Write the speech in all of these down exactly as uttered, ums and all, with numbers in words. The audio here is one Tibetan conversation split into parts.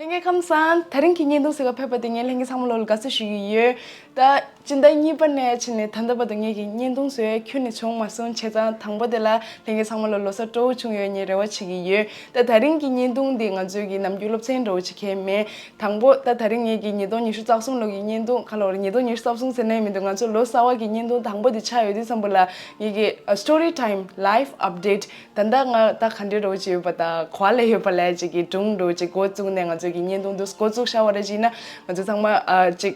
ལྷན་རྒྱས་ཁམས་བཟང་། དེ་རིང་གི་བརྙན་ཐུང་གཟིགས་ག་ཕེབས་པ་དེ་ངས་ལྷན་རྒྱས་ཚང་མ་ལོ་ལ་དགའ་བསུ་ཞུ་གི་ཡོད། ད་སྤྱི་ཟླ་གཉིས་པ་ནས་ཕྱིན་ནས་ད་ལྟ་བར་དུ་ངེད་ཀྱི་བརྙན་ཐུང་བཟོས་ཁྱོན་ནས་བྱུང་མ་སོང་། བྱས་ཙང་དང་པོ་དེ་ལ་ལྷན་རྒྱས་ཚང་མ་ལོ་ལོ་གསར་སྤྲོ་བོ་བྱུང་ཡོད་ངས་རེ་བ་བྱེད་ཀྱི་ཡོད། ད་དེ་རིང་གི་བརྙན་ཐུང་འདི་ང་ཚོའི་གི་ནམ་རྒྱུན་སློབ་ཚན་འདྲ་བོ་ཅིག་གལ་མེད། དང་པོ་ད་དེ་རིང་ངེད་ཀྱི་ཉིས་སྟོང་ཉི་ཤུ་རྩ་གསུམ་ལོ་གི་བརྙན་ཐུང་ཁ་ལོ་རེ་ཉིས་སྟོང་ཉི་ཤུ་རྩ་གསུམ་ཟེར་ནས་མི་འདུག་ང་ཚོ་ལོ་གསར་བ་གི་བརྙན་ཐུང་དང་པོ་དེ་ཆགས་ཡོད་དུས་ཙམ་པ་ལ་ངེད་ཀྱི་story time life update ད་ལྟ་ང་ད་ག་འདྲའི་འདྲ་བོ་ཅིག་ཡོད་པ་དང་ག་པ་ལ་ཡོད་པ་ལ་ཅིག་གི་སྒྲུང་འདྲ་བོ་ཅིག་འགོ་བཙུགས་ནས་ང་ཚོ་གི་བརྙན་ཐུང་འདི་འགོ་བཙུགས་བཞག་པ་རེད། ཅིག་ན་ང་ཚོ་ཚང་མ་ཨ་ཅིག་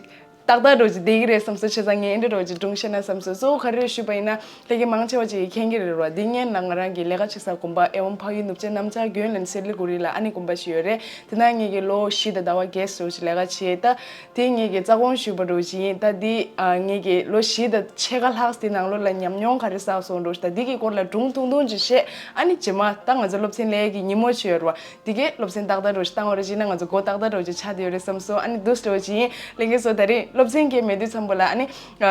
ཏག་ཏག་འདྲ་བོ་ཅིག་བསྡད་ཀྱི་རེད་བསམ་སོང་། བྱས་ཙང་ངས་འདི་འདྲ་བོ་ཅིག་སྒྲུང་བཤད་ན་བསམ་སོང་། གཙོ་བོ་ག་རེ་རེད་ཞུས་པ་ཡིན་ན་ལྷན་རྒྱས་མང་ཆེ་བ་ཅིག་གིས་མཁྱེན་གྱི་རེད་རོ། འདི་སྔོན་ལ་ང་རང་གི་ལས་ཀ་བྱེད་ས་དགོན་པ་ཨེ་ཝཾ་འཕགས་ཡུལ་ནུབ་བྱང་གནམ་ལྕགས་དགོན་ལ་སི་ལི་གུ་རི་ལ་ཨ་ནེ་དགོན་པ་ཞིག་ཡོད་རེད། དེ་ན་ངེད་ཀྱི་ལོ་བཞི་དང་ཟླ་བ་བརྒྱད་འདྲ་བོ་ཅིག་ལས་ཀ་བྱས། ད་དེ་ངེད་ཀྱི་རྩ་དགོངས་ཞུས་པ་འདྲ་བོ་ཅིག་ཡིན། ད་འདི་ཨ་ངེད་ཀྱི་ལོ་བཞི་དང་ཕྱེད་ཀ་ལྷག་དེ་ནང་ལོགས་ལ་ཉམས་མྱོང་ག་རེ་བསགས་སོང་འདྲ་བོ་ཞིག་ད་འདི་གི་སྐོར་ལ་སྒྲུང་ཐུང་ཐུང་ཅིག་བཤད། ཨ་ནི་རྗེས་མ་ད་ང་ཚོ་སློབ་ཚན་ལས་ཀྱི་ཉིན་མོ་ཅིག་ཡོད་རེད་བ། དེ་གའི་སློབ་ཚན་ཏག་ཏག་འདྲ་བོ་ཞིག་བཏང་བ་རེད། བྱས་ན་ང་ཚོ་འགོ་ཏག་ཏག་འདྲ་བོ་ཅིག་ཆགས་བསྡད་ཡོད་རེད་བསམ་སོང་། ཨ་ནི་འདུག་སེ་འདྲ་བོ་ཅིག་ཡིན། ལྷན་རྒྱས་ཚོ་ད་རེས་སློབ་ཚན་གྱི་མེད་དུས་ཙམ་པ་ལ་ཨ་ནི་ཨ་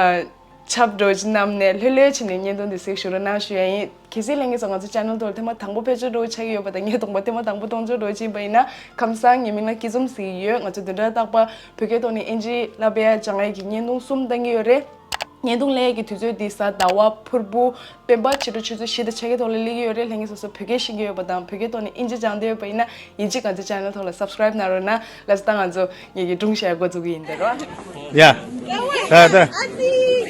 ཆབ་འདྲ་བོ་ཅིག་བསྣམས་ནས་ལྷོད་ལྷོད་བྱས་ནས་བརྙན་ཐུང་འདི་གཟིགས་ཞུ་རོགས་གནང་ཞུ་ཡ་ཡིན། གལ་སྲིད་ལྷན་རྒྱས་ཚོ་ང་ཚོ་ཆེ་ནལ་ཐོག་ལ་ཐེངས་མ་དང་པོ་ཕེབས་བྱུང་འདྲ་བོ་ཆགས་ཀྱི་ཡོད་པ་དང་ངས་དང་པོ་ཐེངས་མ་དང་པོ་མཐོང་བྱུང་འདྲ་བོ་ཅིག་ཡིན་པ་ཡིན་ན། ཁམས་བཟང་། ངའི་མིང་ལ་སྐྱིད་འཛོམས་ཟེར་གྱི་ཡོད། ང་ཚོ་བདུན་ཕྲག་རྟག་པར་བོད་སྐད་ཐོག་ནས་ཨིན་ཇི་བསླབ་ཡ་སྦྱང་ཡ་གི་བརྙན་ཐུང་གསུམ་བཏང་གི་ཡོད་རེད། བརྙན་ཐུང་སླེབས་ཀྱི་དུས་ཚོད་འདི་གཟའ་ཟླ་བ་ཕུར་བུ་སྤེན་པ་ཕྱི་དྲོ་ཆུ་ཚོད་བཞི་དང་ཕྱེད་ཀའི་ཐོག་ལ་སླེབས་ཀྱི་ཡོད་རེད། ལྷན་རྒྱས་སོ་སོ་བོད་སྐད་ཤེས་ཀྱི་ཡོད་པ་དང་བོད་སྐད་ཐོག་ནས་ཨིན་ཇི་སྦྱང་འདོད་ཡོད་པ་ཡིན་ན་ཡིན་གཅིག་ང་ཚོའི་ཆེ་ནལ་ཐོག་ལ་སབ་སི་ཀ་རེབ་གནང་རོགས་གནང་། ལགས་སོ། ད་ང་ཚོ་ངེད་ཀྱི་སྒྲུང་བཤད་འགོ་འཛུགས་ཀྱི་ཡིན་ད་རོ། ཡ། ད་ད། བའི་བའི།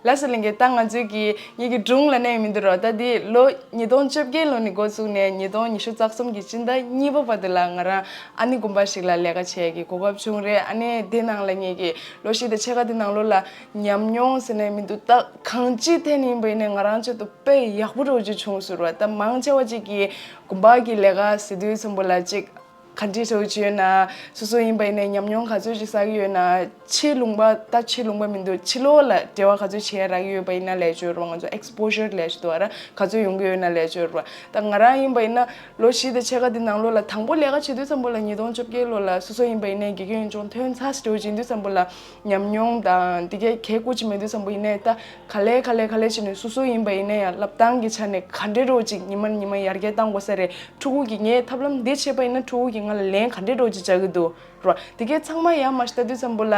ལགས་སོ་ལྷན་རྒྱས། ད་ང་ཚོའི་གི་ངེད་ཀྱི་སྒྲུང་ལབ་ནའི་མི་འདུག་རོ། ད་འདི་ལོ་ཉིས་སྟོང་བཅོ་བརྒྱད་ལོ་ནས་འགོ་བཙུགས་ནས་ཉིས་སྟོང་ཉི་ཤུ་རྩ་གསུམ་གི་སྤྱི་ཟླ་གཉིས་པ་བར་དུ་ལ་ང་རང་ཨ་ནེ་དགོན་པ་ཞིག་ལ་ལས་ཀ་བྱེད་ཡ་གི་གོ་སྐབས་བྱུང་རེད། ཨ་ནི་དེ་ནང་ལ་ངེད་ཀྱི་ལོ་བཞི་དང་ཕྱེད་ཀ་དེ་ནང་ལོགས་ལ་ཉམས་མྱོང་ཟེར་ནའི་མི་འདུག་ད་གང་ཅིའི་ཐད་ནས་ཡིན་པ་ཡིན་ནའི་ང་རང་ཆེད་དུ་དཔེ་ཡག་པོ་འདྲ་བོ་ཅིག་བྱུང་སོང་རོ། ད་མང་ཆེ་བ་ཅིག་གིས་དགོན་པ་གི་ལས་ཀ་ཟེར་དུས་ཙམ་པ་ལ་ཅིག་ག་འདྲ་འདྲ་བོ་ཅིག་ཡོད་ན། སོ་སོ་ཡིན་པ་ཡིན་ནའི་ཉམས་མྱོང་ག་ཚོད་ཅིག་བསགས་ཀྱི་ཡོད་ན། ཕྱིའི་ལུང་པ། ད་ཕྱིའི་ལུང་པ་མི་འདུག་ཕྱི་ལོགས་ལ་འབྲེལ་བ་ག་ཚོད་བྱེད་ཡ་རག་གི་ཡོད་པ་ཡིན་ན་ལབ་ཡ་ཅིག་ཡོད་རེད་བ། ང་ཚོ་ཨེག་སི་པོ་ཞར་ལབ་ཡ་ཅིག་འདུག་བ་ར། ག་ཚོད་ཡོང་གི་ཡོད་ན་ལབ་ཡ་ཅིག་ཡོད་རེད་བ། ད་ང་རང་ཡིན་པ་ཡིན་ན་ལོ་བཞི་དང་ཕྱེད་ཀ་དེ་ནང་ལོགས་ལ་དང་པོ་ལས་ཀ་བྱེད་དུས་ཙམ་པ་ལ་ཉིས་སྟོང་བཅོ་བརྒྱད་ལོ་ལ་སོ་སོ་ཡིན་པ་ཡིན་ནའི་དགེ་རྒན་ཡོན་ཆུང་ཐོན་ཚར་ཟེར་འདྲ་བོ་ཅིག་ཡིན་དུས་ཙམ་པ་ལ་ཉམས་མྱོང་དང་དེ་གའི་གལ་ཁུར་ཅིག་མེད་དུས་ཙམ་པ་ཡིན་ནའི་ད་ག་ལེ་ག་ལེ་ག་ལེ་བྱས་ནས་སོ་སོ་ཡིན་པ་ཡིན་ནའི་ཡང་བསླབ་སྟངས་ཀྱི་ཆ་ནས་ག་འདྲ་འདྲ་བོ་ཅིག་ཉི་མ་ཉི་མ་ཡར་རྒྱས་བཏང་དགོས་ས་རེད། ཕྲུ་གུ་གིས་ངས་ཐབས་ལམ་འདི་བྱས་པ་ཡིན་ན་ཕྲུ་གུ་གིས་ང་ལ་ལན་ག་འདྲ་འདྲ་བོ་ཅིག་རྒྱག་གི་འདུག་ར། དེ་གའི་ཚང་མ་ཡར་མར་ཞིག་ལྟ་དུས་ཙམ་པ་ལ་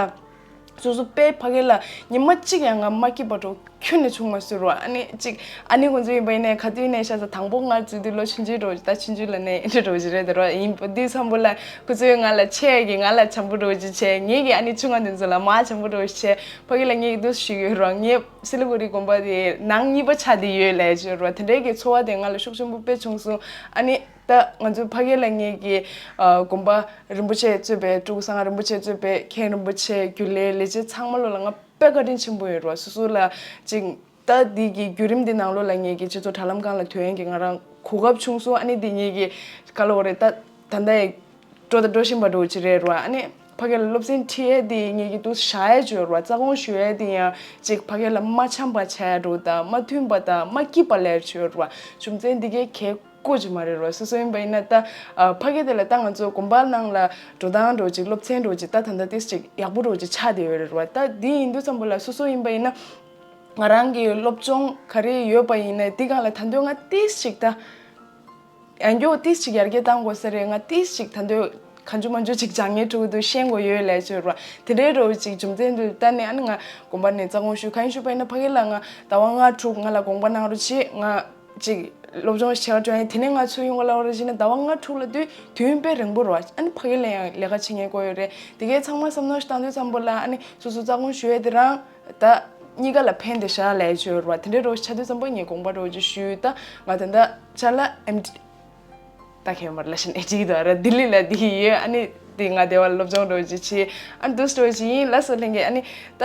སོ་སོ་དཔེ་ཕ་གི་ལ་ཉི་མ་གཅིག་ཡང་ང་མ་སྐྱིད་པ་འདྲ་བོ་ཁྱོན་ནས་བྱུང་མ་སོང་ར། ཨ་ནི་ཅིག་ཨ་ནེ་ཁོང་ཚོ་ཡིན་པ་ཡིན་ནའི་ག་དུས་ནས་ཤ་ཚ་དང་པོ་ང་འཛུལ་དུས་ལོ་ཆུང་ཆུང་འདྲ་བོ་ཅིག་ད་ཆུང་ཆུང་ལབ་ནའི་འདྲ་འདྲ་བོ་ཅིག་རེད་ད་ར། ཡིན་པ་དུས་ཙམ་པ་ལ་ཁོ་ཚོས་ང་ལ་ཆེ་གི་ང་ལ་བྱམས་པོ་འདྲ་བོ་ཅིག་བྱས། ངེད་ཀྱི་ཨ་ནེ་ཆུང་ང་དེ་ཚོ་ལ་མ་བྱམས་པོ་འདྲ་བོ་ཅིག་བྱས། ཕ་གི་ལ་ངས་འདུག་ཞུ་གི་ཡོད་ར། ངས་སི་ལི་གུ་རི་དགོན་པ་དེ་ནང་གཉིས་པ་ཆགས་བསྡད་ཡོད་ལབ་ཡ་ཅིག་ཡོད་ར། དེ་འདྲའི་གི་ཚོར་བ་དེ་ང་ལ་ཤུགས་ཆེན་པོ་དཔེ་བྱུང་སོང་། ཨ་ནི་ད་ང་ཚོའི་ཕ་གི་ལ་ངེད་ཀྱི་ཨ་དགོན་པ་རིན་པོ་ཆེ་གཙོས་པའི་སྤྲུལ་སྐུ་སངས་རྒྱས་རིན་པོ་ཆེ་གཙོས་པའི་མཁན་རིན་པོ་ཆེ་རྒྱུན་ལས་ལས་བྱེད་ཚང་མ་ལོ་ལ་ང་དཔེ་བཀའ་དྲིན་ཆེན་པོ་ཡོད་ར། སོ་སོ་ལ་ཅིག་ད་འདི་གི་བརྒྱུད་རིམ་འདི་ནང་ལོགས་ལ་ངེད་ཀྱི་སྤྱི་ཚོགས་དྲ་ལམ་སྒང་ལ་ཐོན་ཡས་ཀྱི་ང་རང་གོ་སྐབས་བྱུང་སོང་། ཨ་ནི་འདི་ངེད་ཀྱི་ག་ལ་འོ་རེད། ད་ད་ལྟ་ཡི་འགྲོ་དང་འགྲོ་བཞིན་པ་འདྲ་བོ་ཅིག་རེད་ར། ཨ་ནི་ཕ་གི་ལ་སློབ་ཚན་ཁྲིད་ཡས་འདི་ངེད་ཀྱི་འདུག་བཞག་ཡས་ཅིག་ཡོད་ར། རྩ་དགོངས་ཞུ་ཡས་འདི་ཡང་ཅིག་ཕ་གི་ལ་མ་འཆམ་པ་ཆགས་ཡས་འདྲ་བོ་དང་མ་མཐུན་པ་དང་མ་སྐྱིད་པ་ལབ་ཡས་ཅིག་ཡོད་ར། རྒྱུ་མཚན་འདི་གའི་གལ་ཁུར་ཅིག་མ་རེད་ར། སོ་སོ་ཡིན་པ་ཡིན་ན་ད་ཨ་ཕ་གི་དེ་ལ་ད་ང་ཚོ་དགོན་པ་ནང་ལ་འགྲོ་སྟངས་འདྲ་བོ་ཅིག་སློབ་ཚན་འདྲ་བོ་ཅིག་ད་ད་ལྟ་ཏིས་ཅིག་ཡག་པོ་འདྲ་བོ་ཅིག་ཆགས་བསྡད་ཡོད་རེད་ར། ད་འདི་ཡིན་དུས་ཙམ་པ་ལ་སོ་སོ་ཡིན་པ་ཡིན་ན་ང་རང་གི་སློབ་སྦྱོང་ག་རེ་ཡོད་པ་ཡིན་ནའི་འདི་སྒང་ལ་ད་དུང་ང་ཏིས་ཅིག་ད་ཡང་མགྱོགས་ཏིས་ཅིག་ཡར་རྒྱས་བཏང་དགོས་ས་རེད། ང་ཏིས་ཅིག་ད་དུང་གང་བྱུང་མང་བྱུང་ཅིག་སྦྱང་ངེས་ཕྲུ་གུ་འདུག་ཤེས་དགོས་ཡོད་ལབ་ཅིག་ཡོད་ར། དེ་འདྲའི་འདྲ་བོ་ཅིག་རྒྱུ་མཚན་འདུག་ད་ནི་ཨ་ནི་ང་དགོན་པ་ནས་རྩ་དགོངས་ཞུས། གང་ཡིན་ཞུས་པ་ཡིན་ན་ཕ་གི་ལ་ང་ཟླ་བ་ལྔ་དྲུག་ང་ལ་དགོངས་པ་གནང་རོགས་བྱེད། ང་ཅིག་སློབ་སྦྱོང་བྱེད་ག་འགྲོ་ཡིན། དེ་ནས་ང་ཚུར་ཡོང་ག་ལབ་པ་རེད་བྱས་ན་ཟླ་བ་ལྔ་དྲུག་ལ་དུས་དུས་ཡུན་དཔེ་རིང་པོ་རེད་བ། ཨ་ནི་ཕ་གི་ལ་ཡང་ལས་ཀ་བྱེད་མཁན་དགོས་ཡོད་རེད། དེ་གའི་ཚང་མ་བསམ་མནོ་ཞིག་བཏང་དུས་ཙམ་པ་ལ་ཨ་ནི་སོ་སོ་རྩ་དགོངས་ཞུ་ཡས་དེ་རང་ད་གཉིས་ཀ་ལ་ཕན་བདེ་ཤག་ལབ་ཡས་ཅིག་ཡོད་རེད་བ། དེ་འདྲའི་འདྲ་བོ་ཆགས་དུས་ཙམ་པ་ངས་དགོངས་པ་འདྲ་བོ་ཅིག་ཞུས། ད་ང་ད་ལྟ་ཆ་ལ་ཨེམ་ད་ཁེ་མར་ལ་ཤི་ནས་ཅིག་དོ་ར་ལྡི་ལི་ལ་འདི་ཡོད། ཨ་ནི་དེ་ང་དེ་བ་སློབ་སྦྱོང་འདྲ་བོ་ཅིག་བྱེད། ཨ་ནི་འདུག་སེ་འདྲ་བོ་ཅིག་ཡིན་ལ་སོ་ལྷན་རྒྱས། ཨ་ནི་ད་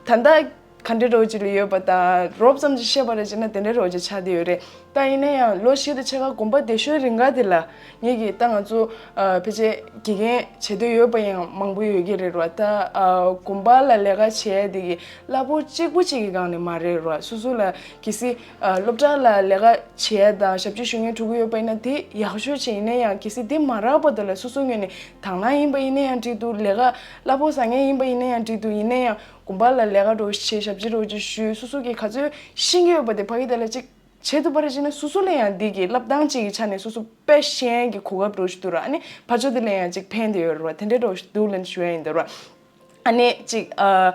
ད་ལྟ་ ག་འདྲ་རོ་ཅིག་ལ་ཡོད་པ་དང་རོབ་ཙམ་ཅིག་བཤད་པ་རེད་ཅེ་ན་དེ་འདྲ་རོ་ཅིག་ཆགས་བསྡད་ཡོད་རེད། ད་ཡིན་ན་ཡང་ལོ་བཞི་དང་ཕྱེད་ཀ་དགོན་པ་བསྡད་ཤོས་རིང་ག་དེ་ལ་ངེད་ཀྱིས་ད་ང་ཚོ་ཕལ་ཆེར་དགེ་རྒན་བྱེད་འདོད་ཡོད་པ་ཡང་མང་པོ་ཡོད་ཀྱི་རེད་རོ། ད་དགོན་པ་ལ་ལས་ཀ་བྱེད་ཡ་དེ་གི་གླ་ཕོགས་གཅིག་པོ་གཅིག་གི་སྒང་ནས་མ་རེད་རོ། སོ་སོ་ལ་གལ་སྲིད་སློབ་གྲྭ་ལ་ལས་ཀ་བྱེད་ཡ་དང་ཞབས་ཕྱི་ཞུ་མཁན་ཕྲུ་གུ་ཡོད་པ་ཡིན་ན་དེ་ཡག་ཤོས་ཅིག་ཡིན་ན་ཡང་གལ་སྲིད་དེ་མ་རག་པ་དེ་ལ་སོ་སོ་ངོས་ནས་དང་བླངས་ཡིན་པ་ཡིན་ན་ཡང་འགྲིག་འདུག་ལས་ཀ་གླ་ཕོགས་བཟང་ངན་ཡིན་པ་ཡིན་ན་ཡང་འགྲིག་འདུག་ཡིན་ན་ཡང་དགོན་པ་ལ་ལས་ཀ་འགྲོ་བྱེད་ཞབས་ཕྱི་འགྲོ་བྱེད་ཞུས་སོ་སོ་གིས་ག་ཚོད་ཤེས་ཀྱི་ཡོད་པ་དེ་ཕ་གི་དེ་ལ་ཅིག་བྱེད་ཐུབ་པ་རེད་ཅེ་ན་སོ་སོ་ལ་ཡང་འདི་གི་བསླབ་སྟངས་གཅིག་གི་ཆ་ནས་སོ་སོ་དཔེ་ཤེས་ཡོན་གྱི་གོ་སྐབས་འགྲོ་ཞིག་འདུག་ར། ཨ་ནི་ཕར་ཕྱོགས་དེ་ལ་ཡང་ཅིག་ཕན་བདེ་ཡོད་ར་བ་དེ་འདྲའི་འགྲོ་ཞིག་འདུག་ལན་ཞུ་ཡ་ཡིན་འདུག་ར། ཨ་ནི་ཅིག་ཨ།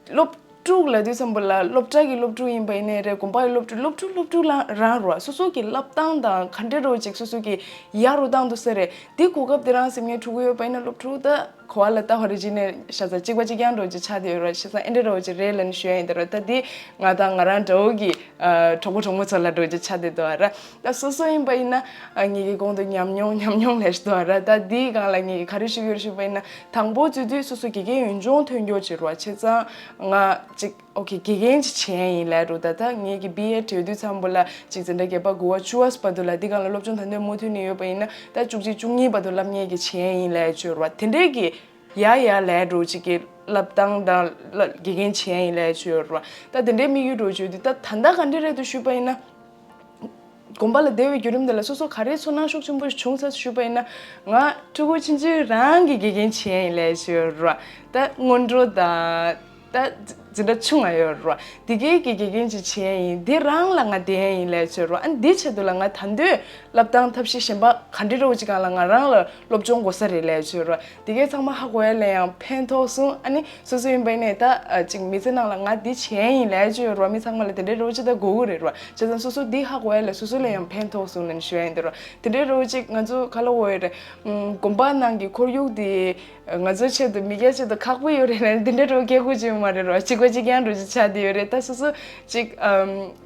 སློབ་ཕྲུག་ལབ་དུས་ཙམ་པ་ལ་སློབ་གྲྭ་གི་སློབ་ཕྲུག་ཡིན་པ་ཡིན་ནའི་རེད། དགོན་པ་གི་སློབ་ཕྲུག་སློབ་ཕྲུག་སློབ་ཕྲུག་ལ་རང་རོ་སོ་སོ་གི་བསླབ་སྟངས་དང་ག་འདྲ་རོ་ཅིག་སོ་སོ་གི་ཡག་རུ་བཏང་འདུག་ས་རེད། འདི་གོ་སྐབས་དེ་རང་སེམས་ངའི་ཕྲུ་གུ་ཡོད་པ་ཡིན་ན་སློབ་ཕྲུག་ད་གོ་བ་ལ་ལྟ་བ་རེ་བྱས་ནས་ཤ་ཚ་གཅིག་པ་གཅིག་རྐྱང་འགྲོ་ཅིག་ཆགས་བསྡད་ཡོད་ར། ཤ་ཚ་ཨེ་འདྲ་རོ་ཅིག་རེད་ལན་ཞུ་ཡ་ཡིན་ད་ར། ད་འདི་ང་དང་ང་རང་འདྲ་བོ་གི་གྲོགས་པོ་གྲོགས་མོ་ཚོ་ལ་འགྲོ་ཅིག་ཆགས་བསྡད་འདུག་ར། ད་སོ་སོ་ཡིན་པ་ཡིན་ན་ངེད་ཀྱི་གོང་དུ་ཉམས་མྱོང་ཉམས་མྱོང་ལས་ཤི་འདུག་ར། ད་འདིའི་སྒང་ལ་ངེད་ཀྱི་ག་རེ་ཞུ་གི་ཡོད་ཞུས་པ་ཡིན་ན་དང་པོ་ཚུད་དུས་སོ་སོ་དགེ་རྒན་ཡོན་ལྗོངས་ཐོན་མགྱོགས་བྱེད་རོགས་བྱས་ཙང་ང་ཅིག་ཨོ་ཁེ་དགེ་རྒན་ཅིག་བྱས་ཡིན་ལས་རུ་ད་ད་ངེད་ཀྱི་བི་ཨེ་བྲེལ་དུས་ཙམ་པོ་ལ་ཅིག་འཛིན་གྲྭ་བརྒྱད་པ་དགུ་བ་བཅུ་བ་བར་དུ་ལ་འདི་སྒང་ལ་སློབ་སྦྱོང་ད་འདོད་མུ་མཐུད་ནས་ཡོད་པ་ཡིན་ན་ད་བཅུ་གཅིག་བཅུ་གཉིས་བར་དུ་སློབ་གཉེར་གྱི་བྱས་ཡིན་ལས་བྱོས་རོགས་དེ་འདྲས་ཀྱི་ཡ་ཡ་ལས་རུ་ཅིག་གི་བསླབ་སྟངས་དང་བསླབ་དགེ་རྒན་བྱས་ཡིན་ལས་བྱོས་རོགས་ད་དེ་འདྲས་དམིགས་ཡུལ་རུ་བྱོས་དུས་ད་ད་ལྟ་ག་འདྲས་རེད་འདུག་ཞུས་པ་ཡིན་ན། དགོན་པ་ལ་བསྡད་པའི་བརྒྱུད་རིམ་དེ་ལ་སོ་སོ་ག་རེ་ཚོར་སྣང་ཤུགས་ཆེན་པོ་བྱུང་ས་ཞུས་པ་ཡིན་ན། ང་ཕྲུ་གུ་ཆུང་ཆུང་རང་གི་དགེ་རྒན་བྱས་ཡིན་ལས་བྱོས་རོགས་ད་སྔོན་འགྲོ་དང་། ད་འཛིན་གྲྭ་ཆུང་ང་ཡོད་རོགས་དེ་གའི་གི་དགེ་རྒན་ཅིག་བྱས་ཡིན་དེ་རང་ལ་ང་བསྡད་ཡིན་ལས་བྱོས་རོགས་ཨ་འདི་ཆེད་དུ་ལ་ང་ད་འདོད་བསླབ་སྟངས་ཐབས་ཤེས་གཞན་པ་ག་འདྲི་རོགས་ཅིག་གང་ལ་ང་རང་ལ་སློབ་སྦྱོང་དགོས་ས་རེད་ལས་བྱོས་རོགས་དེ་གའི་ཚང་མ་ཧ་གོ་ཡ་ལ་ཡང་ཕན་ཐོགས་སོང་ཨ་ནི་སོ་སོ་ཡིན་པ་ཡིན་ནས་ད་ཅིག་མི་ཚེ་ནང་ལ་ང་འདི་བྱས་ཡིན་ལས་བྱོས་རོགས་མི་ཚང་མ་ལ་དེ་འདྲའི་རོགས་ཅིག་ད་དགོས་ཀྱི་རེད་རོགས་བྱས་ཙང་སོ་སོ་འདི་ཧ་གོ་ཡ་ལ་སོ་སོ་ལ་ཡང་ཕན་ཐོགས་སོང་ལ་ནི་ཞུ་ཡ་ཡིན་དེ་རོགས་དེ་འདྲའི་རོགས་ཅིག་ང་ཚོ་ག་ལ་འོ་ཡ་རེད་དགོན་པ་ནང་གི་ཁོར་ཡུག་དེ། ང་ཚོའི་ཆེད་དུ་མི་སྐྱ་ཆེད་དུ་ཁག་པོ་ཡོད་རེད་ན་འདི་འདྲ་འགྲོ་སྐད་ཁུག་ཅིག་མ་རེད་རོ་གཅིག་པ་གཅིག་རྐྱང་འགྲོ་ཅིག་ཆགས་བསྡད་ཡོད་རེད་ད་སོ་སོ་ཅིག་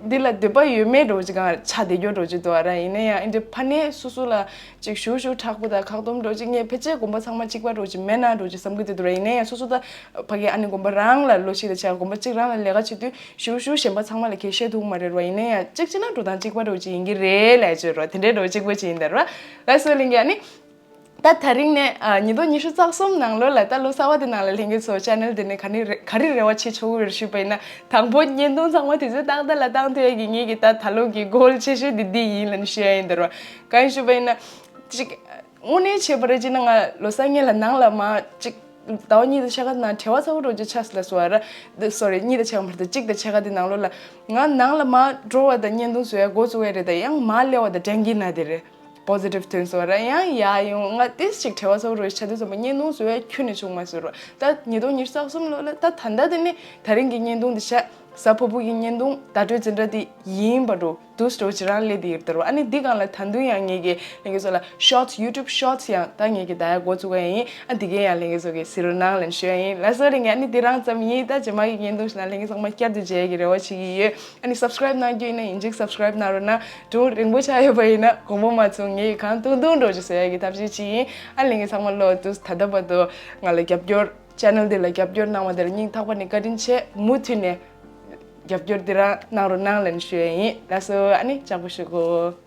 འདི་ལ་འདོད་པ་ཡོད་མེད་འགྲོ་ཅིག་གང་ཆགས་བསྡད་རྒྱུ་འགྲོ་ཅིག་འདུག་ཨ་ར་ཡིན་ན་ཡང་འདི་ཕ་ནས་སོ་སོ་ལ་ཅིག་ཞུ་ཞུ་དྲག་པོ་དང་ཁག་སྡོམ་འགྲོ་ཅིག་ངས་ཕལ་ཆེར་དགོན་པ་ཚང་མ་གཅིག་པ་འགྲོ་ཅིག་མེད་ན་འགྲོ་ཅིག་བསམ་གི་འདུག་ར་ཡིན་ན་ཡང་སོ་སོ་ད་ཕ་གི་ཨ་ནི་དགོན་པ་རང་ལ་ལོ་ཤི་ད་ཆ་དགོན་པ་གཅིག་རང་ལ་ལས་ཀ་བྱེད་དུས་ཞུ་ཞུ་གཞན་པ་ཚང་མ་ལ་གལ་བཤད་ཐུབ་མ་རེད་རོ་ཡིན་ན་ཡང་གཅིག་ཅིག་ན་འགྲོ་དང་གཅིག་པ་འགྲོ་ཅིག་ཡིན་གི་རེད་ལས་བྱོས་རོ་དེ་འདྲའི་འགྲོ་གཅིག་པ་ཅིག་ཡིན་ད་ར་ལ་སོ་ལིང་གི་ཨ་ནི། ད་ད་རིང་ནས་ཉིས་སྟོང་ཉི་ཤུ་རྩ་གསུམ་ནང་ལོ་ལ་ད་ལོ་གསར་བ་དེ་ནང་ལ་ལྷན་རྒྱས་ཚོ་ཆེ་ནལ་དེ་ནས་ག་ནི་རེ་ག་རེ་རེ་བ་བྱེད་ཆོག་གི་རེད་ཞུས་པ་ཡིན་ན་དང་པོ་བརྙན་ཐུང་ཚང་མ་དུས་ཚོད་ཏག་ཏག་ལ་བཏང་ཐུབ་ཡ་གི་ངེད་ཀྱི་ད་ད་ལོ་གི་གོལ་ཆེ་ཤོས་དེ་འདི་ཡིན་ལ་ནི་ཞུ་ཡ་ཡིན་ད་རོ། གང་ཞུས་པ་ཡིན་ན་ཅིག་དངོས་གནས་བྱས་པ་རེད་ཅེ་ན་ང་ལོ་གསར་ཉིན་ལ་ནང་ལ་མ་ཅིག་ཟླ་བ་གཉིས་དང་ཕྱེད་ཀ་ནང་བྲེལ་བ་ཚ་བོ་འགྲོ་རྒྱུ་ཆགས་སོང་ལ་སོ་ར། སོ་རི་གཉིས་དང་ཕྱེད་ཀ་མ་རེད་ད་གཅིག་དང་ཕྱེད་ཀ་དེ་ནང་ལོ་ལ་ང་ནང་ལ་མ་འགྲོ་བ་དང་བརྙན་ཐུང་བཟོ་ཡ་འགོ་བཙུགས་ཡ་རེད་ད་ཡང་མ་སླེབས་པ་དང་དྲན་གྱི་ན་དེ་རེད། པོ་སི་ཊིབ་ཐོན་སོང་ར་ཡང་ཡ་ཡོང་ང་ཏིས་ཅིག་བྲེལ་བ་ཚ་བོ་རོ་ཆ་དུས་ཙམ་པ་བརྙན་ཐུང་བཟོ་ཡ་ཁྱོན་ནས་བྱུང་མ་སོང་ར་ད་ཉིས་སྟོང་ཉི་ཤུ་རྩ་གསུམ་ལོ་ལ་ད་ད་ལྟ་དེ་ནི་ད་རིང་གི་བརྙན་ཐུང་འདི་ཤ་གཟའ་ཕུར་བུ་གི་བརྙན་ཐུང་བརྡ་སྤྲོད་འཛིན་གྲྭ་དེ་ཡིན་པ་འགྲོ་དུས་སྤྲོ་ཅི་རང་ལས་དེ་ཡིར་དར་བ་ཨ་ནི་འདི་གང་ལ་ད་དུང་ཡང་ངེད་ཀྱི་ལྷན་རྒྱས་ཚོ་ལ་ཤོར་ཊི་ཡུ་ཊུབ་ཤོར་ཊི་ཡང་ད་ངེད་ཀྱི་ད་ཡ་འགོ་བཙུགས་པ་ཡིན་ཨ་འདི་གས་ཡང་ལྷན་རྒྱས་ཚོ་གི་གཟིགས་རོགས་གནང་ལན་ཞུ་ཡ་ཡིན་ལ་སོ་རིང་ངས་ཨ་ནི་འདི་རང་ཙམ་ཡིན་ད་རྗེས་མ་གི་བརྙན་ཐུང་ཞིག་ན་ལྷན་རྒྱས་ཚང་མ་བསྐྱར་དུ་མཇལ་ཡ་གི་རེ་བ་བྱེད་ཀྱི་ཡོད། ཨ་ནི་སབ་སི་ཀ་རེབ་གནང་རྒྱུ་ཡིན་ན་ཡིན་གཅིག་སབ་སི་ཀ་རེབ་གནང་རོགས་གནང་། སྒྲུང་རིང་པོ་ཆགས་ཡོད་པ་ཡིན་ན་དགོངས་པ་མ་ཚོམ་ངས་གང་ཐུང་ཐུང་འགྲོ་རྒྱུ་བཟོ་ཡ་གི་ཐབས་ཤེས་ཅིག་ཡིན། ཨ་ལྷན་རྒྱས་ཚང་མ་ལོ་དུས་ད་ལྟ་བར་དུ་ང་ལ་རྒྱབ་སྐྱོར་ཆེ་ནལ་འདི་ལ་རྒྱབ་སྐྱོར་གནང་བ་དེར་སྙིང་ཐག་པ་ནས་བཀའ་དྲིན་ཆེ་མུ་མཐུད་ནས་རྒྱབ་སྐྱོར་འདི་རང་གནང་རོགས་གནང་ལན་ཞུ་ཡ་ཡིན་ལགས་སོ། ཨ་ནི་ལྕགས་པོ་ཞུ་གོ།